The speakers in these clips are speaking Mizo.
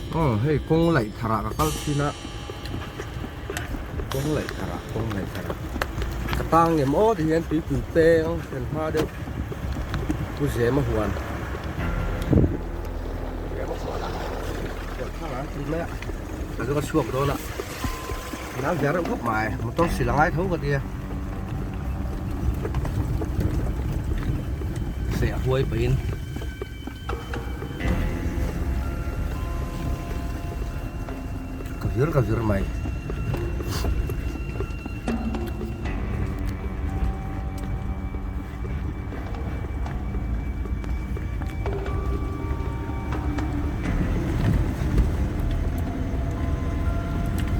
Aw hei kawng laih thar ah ka kal thin a kawng laih thar ah kawng laih thar ah ka tang ngem aw ti hian tuipui peng thlen hma deuh pu zema huan zema huan ah huan thar an ti mai a ka chu ka chhuak dawn a nan ve reuh khawp mai motor sil a ngai tho ka tia seh huai pahin. Ka vir ka vir mai.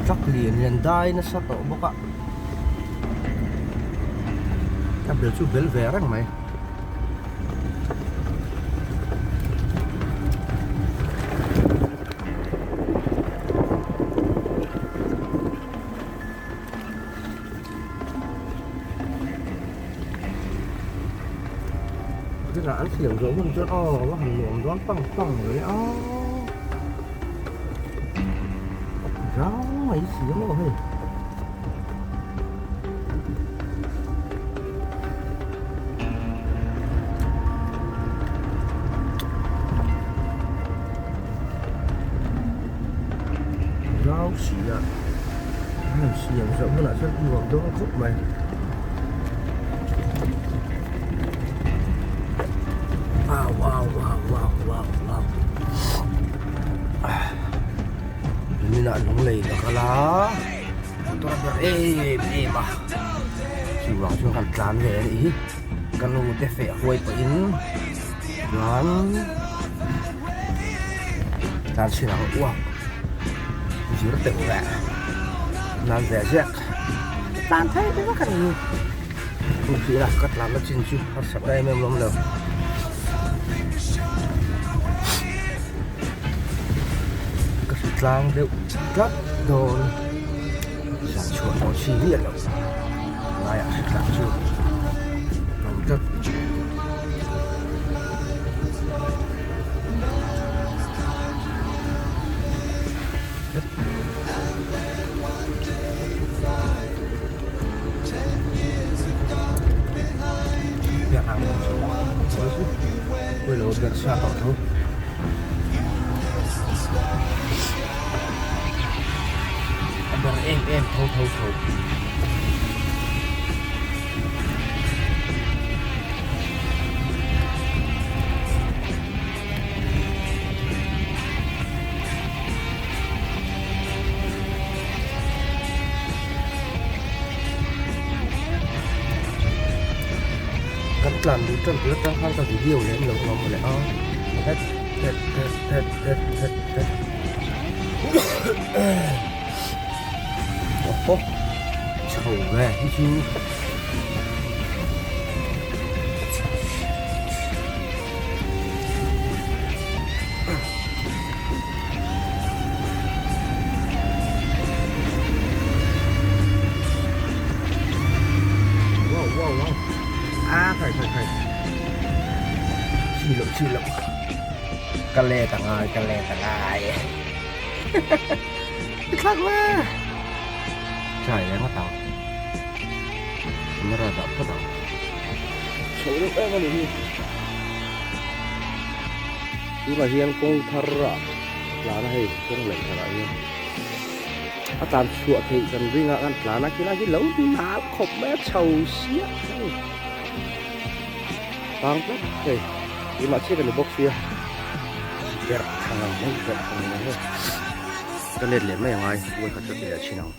Truck lian lian dai nasa tawh bawk a. A bel chu bel ve reng mai. Chutah an siam zawh hun chuan aw a va han nuam dawn pang pang mai a zau mai si a maw hei. Rau si a heng siam zawh hunah chuan nuam dawn khawp mai. Wow wow wow wow wow wow Tunina lunglei ka kal a. Motor a ber em em a chuvang chuan kan tlan ve a nih hi ka nu te feh huai pawhin chuan tlan chhin ang uak zir teuh leh nan ve ziak tlan thei te vak a ni hmun a ka tlan na chin chu harsat na em em lawm lo. Ka hri tlang deuh tlat dawn zan chhuah tawh chi miah loh laiah hri tlang chu a awm tlat. A ber em em tho tho tho. Kan tlan duh tan tur atang khan ka video lem lo awm mawle a het het het het het het het awh chho ve hi chu. Wow wow wow a khai khai khai chi loh chi loh ka let a ngai ka let a ngai i thlak ve chai leh ngawt ang camera dah phawt ang chho deuh em a nih hi tunah hian kawng thar ah tlan a hei kawng leh thar ah hian a tlan chhuah theih kan ring a kan tlan a khilai khi lo nal khawp mai a chho siah hei tang tlat hei keimah chiah ka ni bawk sia berh thang ang mai berh thang ang hei ka let leh mai angai buai khat chu ti leh thin ang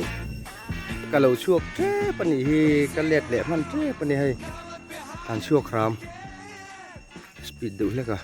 ka lo chhuak tep a nih hi ka let leh hman tep a ni hei tlan chhuak hram speed deuh hlek a.